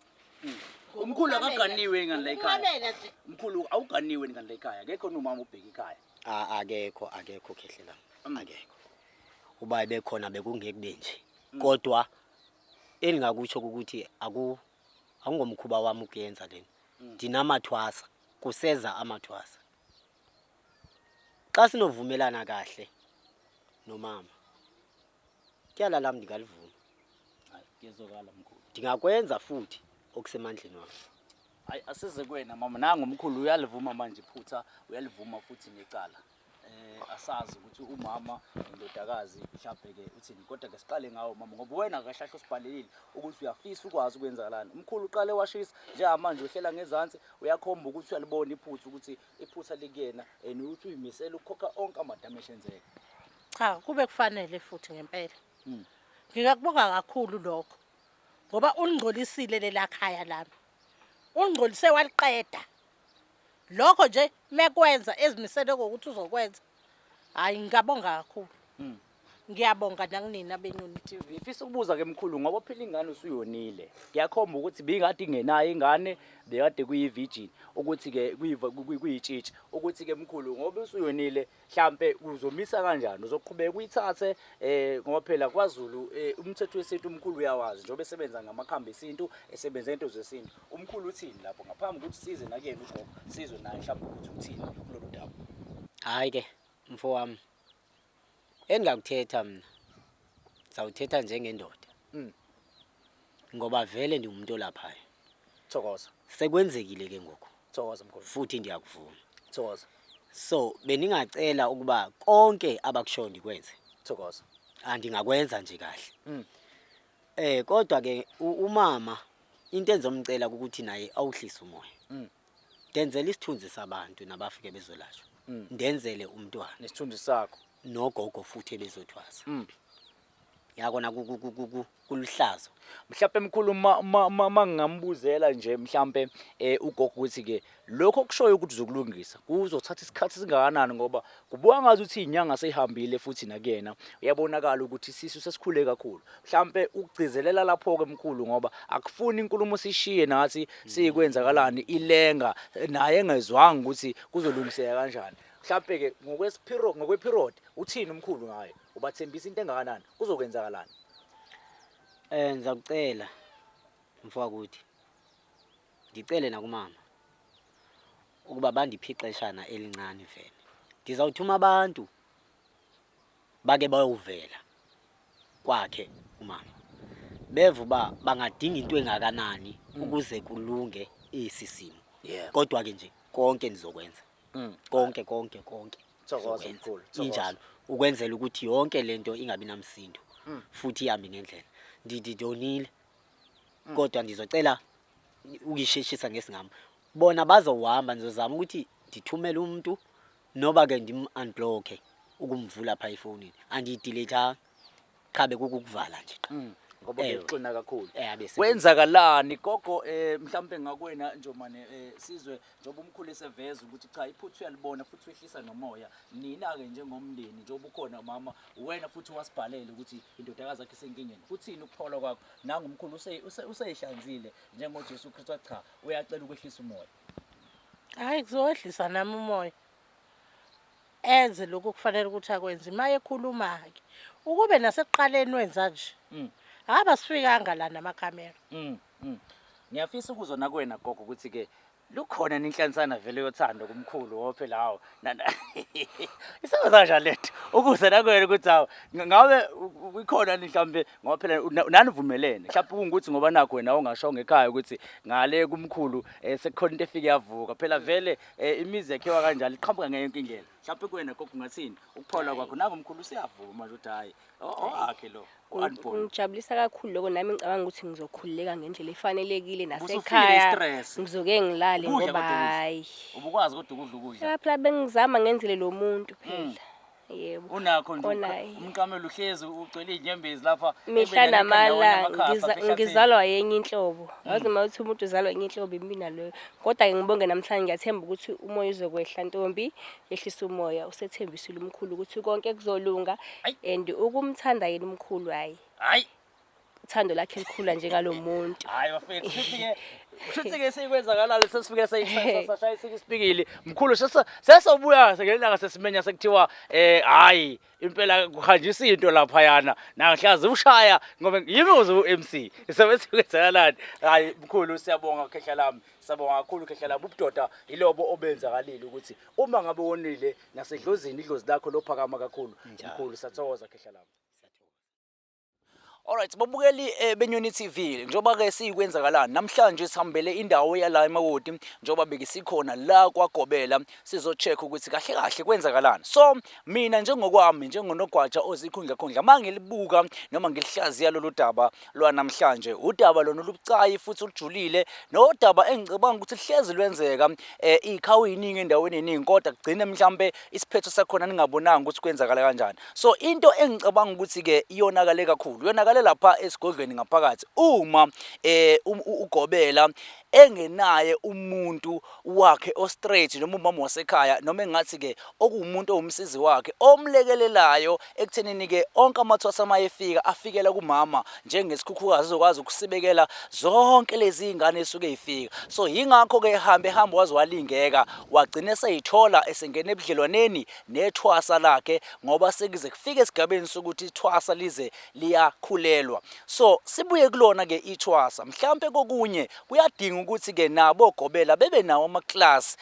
Umkhulu akaganiwe ingane la ekhaya. Ukumamela nje. Mkhulu awuganiwe ingane la ekhaya. Akekho nomama ubheka ikhaya. Akekho akekho khehle lam akekho. Uba ebekhona bekungeke kube nje. Kodwa endingakutsho kukuthi aku akungomkhuba wam ukuyenza lena. Ndinamathwasa, kuseza amathwasa. Xa sinovumelana kahle nomama, tyala lam ndingalivuma. Hayi kuyezwakala mkhulu. Ndingakwenza futhi okusemandleni wam. Hayi asize kuwena mama nangu umkhulu uyalivuma manje iphutha uyalivuma futhi necala. Asazi ukuthi umama indodakazi mhlawumbe ke uthini kodwa ke siqale ngawo mama ngoba wena kahle kahle usibhalelile ukuthi uyafisa ukwazi ukwenzakalani. Umkhulu uqale washisa njengamanje uhlela ngezansi uyakhomba ukuthi uyalibona iphutha ukuthi iphutha likuyena and ukuthi uyimisele ukukhokha onke amadamage enzeka. Cha, kube kufanele futhi ngempela. Ngingakubonga kakhulu lokho ngoba ulingcolisile lela khaya lami. Ulingcolise waliqeda. Lokho nje mekwenza ezimisele ngokuthi uzokwenza. Hayi ngingabonga kakhulu. Ngiyabonga nakunina beNyoni TV. Ngifisa ukubuza ke mkhulu ngoba phela ingane usuyonile. Kuyakhomba ukuthi bingade ingenayo ingane bekade kuyi-virgin ukuthi ke kuyitshitshi ukuthi ke mkhulu ngoba usuyonile mhlambe uzomisa kanjani uzoqhubeka uyithathe ngoba phela kwaZulu umthetho wesintu umkhulu uyawazi njengoba esebenza ngamakhambi esintu esebenza into zesintu. Umkhulu uthini lapho ngaphambi ukuthi size nakuyena ugogo sizwe naye mhlawumbe ukuthi uthini kulolu daba. Hayi ke mfo wami endingakuthetha mna ndizawuthetha njengendoda. Ngoba vele ndingumuntu olaphayo. Thokoza. Sekwenzekile ke ngoku. Thokoza mkhulu. Futhi ndiyakuvuma. Thokoza. So bendingacela ukuba konke abakushoyo ndikwenze. Thokoza. Andingakwenza nje kahle. Kodwa ke umama into engizomcela ukuthi naye awuhlise umoya. Ndenzele isithunzi sabantu nabafike bezolashwa. Ndenzele umntwana. Nesithunzi sakho. Nogogo futhi ebezothwasa. Yakona kuluhlazo. Mhlawumbe mkhulu ma ngingambuzela nje mhlawumbe ugogo ukuthi ke lokho okushoyo ukuthi uzokulungisa kuzothatha isikhathi singakanani ngoba kubuka ngazi ukuthi inyanga seyihambile futhi nakuyena uyabonakala ukuthi isisu sesikhule kakhulu. Mhlawumbe ukugcizelela lapho ke mkhulu ngoba akufuni inkulumo sishiye nathi sikwenzakalani ilenga naye engezwanga ukuthi kuzolungiseka kanjani. Mhlawumbe ke ngokweperiod uthini umkhulu ngayo? Ubathembisa into engakanani? Kuzokwenzakalani? Ngizakucela mfowethu ndicele nakumama ukuba bandiphe ixeshana elincane vele. Ndizawuthuma abantu bake bayovela kwakhe umama. Beva uba bangadinga into engakanani ukuze kulunge esi simo. Kodwa ke nje konke ndizokwenza. Konke konke konke. Thokoza mkhulu. Injalo ukwenzela ukuthi yonke lento ingabi namsindo futhi ihambe ngendlela. Ndidonile. Kodwa ndizocela ukisheshisa ngesingamo. Bona bazohamba ndizozama ukuthi ndithumele umuntu noba ke ndim-unblock ukumvula pha efonini. Andiyidelete qha bekukukuvala nje qha. Ngoba bekuxina kakhulu. Abese Kwenzakalani gogo mhlambe ngakwena Njomane sizwe njengoba umkhulu eseveza ukuthi cha iphutha uyalibona futhi wehlisa nomoya. Nina ke njengomndeni njengoba ukhona mama wena futhi wasibhalele ukuthi indodakazi yakhe isenkingeni. Uthini ukuphola kwakho? Nangu umkhulu useyihlanzile njengoJesu Kristu cha uyacela ukwehlisa umoya. Hhayi kuzowehlisa nami umoya. Enze lokhu okufanele ukuthi akwenze. Uma ekhuluma-ke ukube nasekuqaleni wenza nje. Hhayi asifikanga la namakhamera. Ngiyafisa ukuzwa nakuwena gogo ukuthi ke lukhona ninhlansana vele yothando kumkhulu wo phela hawo. Isebenza kanjani lento? Ukuze nakuwena ukuthi hawo ngabe ikhona ni mhlambe ngoba phela nanivumelene. Mhlawumbe kungukuthi ngoba nakho wena ongashongo ekhaya ukuthi ngale kumkhulu sekukhona into efike yavuka. Phela vele imizi yakhiwa kanjalo iqhamuka ngayo yonke indlela. Mhlawumbe kuwena gogo ungathini? Ukuphola kwakho nangu umkhulu useyavuma manje ukuthi hayi owakhe lo. U-Unborn. Kungijabulisa kakhulu lokho nami ngicabanga ukuthi ngizokhululeka ngendlela efanelekile Ubusufile nasekhaya i-stress. ngizoke ngilale Ukudla ngoba kodwa ukudla. hayi Ubukwazi kodwa ukudla ukudla. Ya, phela bengizama ngenzele lo muntu phela yebo Unakho nje Kona hayi. umqamelo uhlezi ugcwele iy'nyembezi lapha mihla ebele namalanga nekhanda wena amakhasa ngizalwa yenye inhlobo yazi uma uthi umuntu uzalwa yenye inhlobo imina leyo kodwa-ke ngibonge namhlanje ngiyathemba ukuthi umoya uzokwehla ntombi yehlisa umoya usethembisile umkhulu ukuthi konke kuzolunga Ayi. and ukumthanda yena umkhulu hhayi Hayi uthando lakhe likhula njengalo muntu hayi bafethu shuthi-ke shuthi-ke seyikwenzakalalo sesifike sashayisika isipikili mkhulu sesobuya ngelanga sesimenya sekuthiwa um hhayi impela kuhanjiswa into laphayana nangihlazi ushaya ngoba yimi uze u-MC sebethi kwenzakalani hhayi mkhulu siyabonga khehla lami siyabonga kakhulu khehla lami ubudoda yilobo obenzakalile ukuthi uma ngabe wonile nasedlozini idlozi lakho lophakama kakhulu mkhulu siyathokoza khehla lami. Alright, babukeli beNyoni TV, njengoba ke siyikwenzakalani namhlanje sihambele indawo yala eMawoti njengoba bekisikhona la kwaGobela sizo-check ukuthi kahle kahle kwenzakalani. So mina njengokwami njengonogwaja ozikhundla khundla mangilibuka noma ngilihlaziya lolu daba lwanamhlanje, udaba lona olubucayi futhi olujulile nodaba engicabanga ukuthi hlezi lwenzeka iy'khawu ey'ningi endaweni eningi kodwa kugcine mhlampe isiphetho sakhona ningabonanga ukuthi kwenzakala kanjani. So into engicabanga ukuthi ke iyonakale kakhulu yonakale lapha esigodlweni ngaphakathi uma ugobela engenaye umuntu wakhe o straight noma umama wasekhaya noma engathi ke okuwumuntu owumsizi wakhe omlekelelayo ekuthenini ke onke amathwasa uma efika afikela kumama njengesikhukhukazi ezokwazi ukusibekela zonke lezi zingane esuke ifika. So yingakho ke ehambe ehamba waze walingeka wagcina eseyithola esengena ebudlelwaneni nethwasa lakhe ngoba sekuze kufike esigabeni sokuthi ithwasa lize liyakhulelwa. So sibuye kulona ke ithwasa mhlampe kokunye kuyadinga ukuthi ke nabo gobela bebe nawo ama class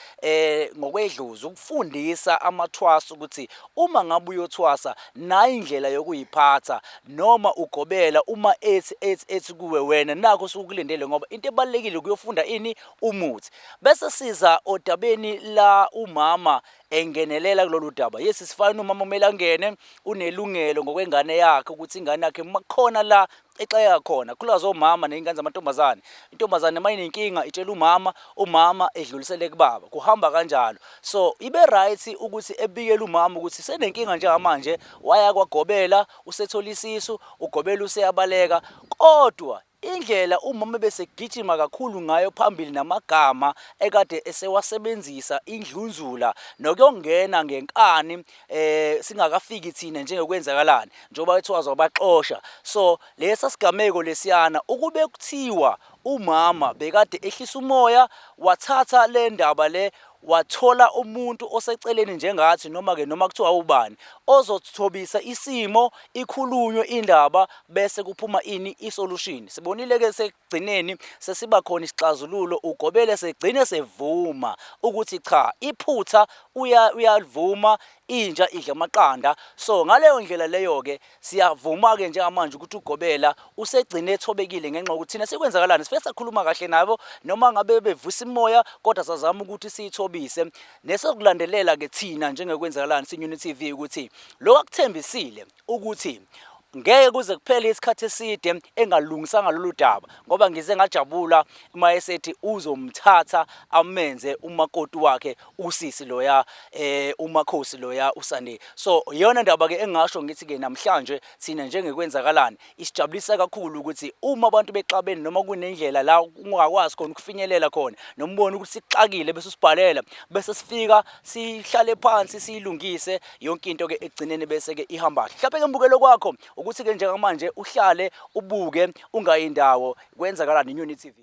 ngokwedlozi ukufundisa amathwasa ukuthi uma ngabe uyothwasa nayi indlela yokuyiphatha noma ugobela uma ethi ethi ethi kuwe wena nakho sukulindele ngoba into ebalekile ukuyofunda ini umuthi. Bese siza odabeni la umama engenelela kulolu daba. Yes sifana umama kumele angene unelungelo ngokwengane yakhe ukuthi ingane yakhe makhona la exeka khona khulaza omama nezingane zamantombazane. Intombazane uma inenkinga itshela umama, umama edlulisele kubaba. Kuhamba kanjalo. So ibe right ukuthi ebikele umama ukuthi senenkinga njengamanje waya kwagobela usethola isisu ugobela useyabaleka kodwa indlela umama ebesegijima kakhulu ngayo phambili namagama ekade esewasebenzisa indlunzula nokuyongena ngenkani singakafiki thina njengokwenzakalani njengoba ethiwa wabaxosha. So lesa sigameko lesiyana ukube kuthiwa umama bekade ehlisa umoya wathatha le ndaba le wathola umuntu oseceleni njengathi noma ke noma kuthiwa ubani ozothobisa isimo ikhulunywe indaba bese kuphuma ini isolution. Sibonile ke sekugcineni sesiba khona isixazululo ugobele segcine sevuma ukuthi cha iphutha uyalivuma inja idla amaqanda. So ngaleyo ndlela leyo ke siyavuma ke njengamanje ukuthi ugobela usegcine ethobekile ngenxa yokuthi thina sikwenzakalani sifike sakhuluma kahle nabo noma ngabe bevusa imoya kodwa sazama ukuthi siyithobise. Nesokulandelela ke thina njengekwenzakalani siNyoni TV ukuthi lokho akuthembisile ukuthi ngeke kuze kuphele isikhathi eside engalungisanga lolu daba ngoba ngize ngajabula uma esethi uzomthatha amenze umakoti wakhe usisi loya umakhosi loya uSunday. So iyona ndaba ke engasho ngithi ke namhlanje thina njengekwenzakalani isijabulisa kakhulu ukuthi uma abantu bexabene noma kunendlela la ungakwazi khona ukufinyelela khona noma ubone ukuthi sixakile bese usibhalela bese sifika sihlale phansi siyilungise yonke into ke ekugcineni bese ke ihamba kahle. Mhlawumbe ke mbukelo kwakho ukuthi ke njengamanje uhlale ubuke ungayi indawo kwenzakalani Inyoni TV.